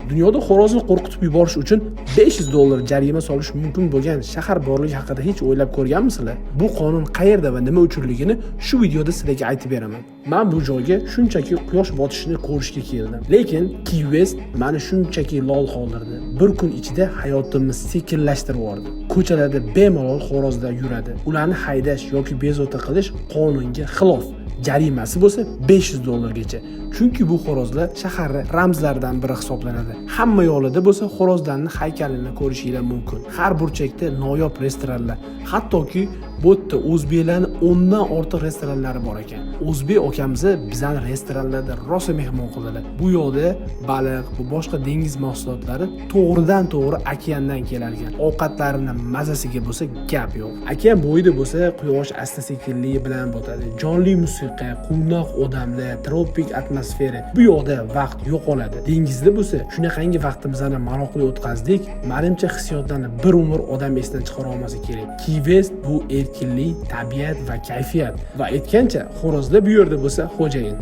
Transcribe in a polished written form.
Dunyoda xo'rozni qo'rqitib yuborish uchun 500 dollar jarima solish mumkin bo'lgan shahar borligi haqida hech o'ylab ko'rganmisizlar? Bu qonun qayerda va nima uchunligini shu videoda sizlarga aytib beraman. Man bu joyga shunchaki quyosh botishini ko'rishga keldim. Lekin Key West mani shunchaki lol qoldirdi. Bir kun ichida hayotimni sekinlashtirib yubordi. Ko'chalarda bemalol xo'rozlar yuradi. Ularni haydash yoki bezovta qilish qonunga xilof. Jarimasi bo'lsa 500 dollargacha. Chunki bu xo'rozlar shahar ramzlaridan biri hisoblanadi. Hamma yo'lida bo'lsa xo'rozlarning haykalini ko'rishinglar mumkin. Har burchakda noyob restoranlar, hattoki bu yerda o'zbeklarni 10 dan ortiq restoranlari bor ekan. O'zbek akamizni bizani restoranlarda rosa mehmon qildilar. Bu yoqda baliq va boshqa dengiz mahsulotlari to'g'ridan to'g'ri okeandan kelar ekan. Ovqatlarini mazasiga bo'lsa gap yo'q. Okean bo'yida bo'lsa quyosh asta sekinligi bilan botadi. Jonli musiqa, quvnoq odamlar, tropik atmosfera. Bu yoqda vaqt yo'qoladi. Dengizda bo'lsa shunaqangi vaqtimizni maroqli o'tkazdik. Menimcha, hissiyotlarni bir umr odam esdan chiqara olmasa kerak. Key West bu erkinlik, tabiat va kayfiyat. Va aytgancha, xo'rozlar bu yerda bo'lsa xo'jayin.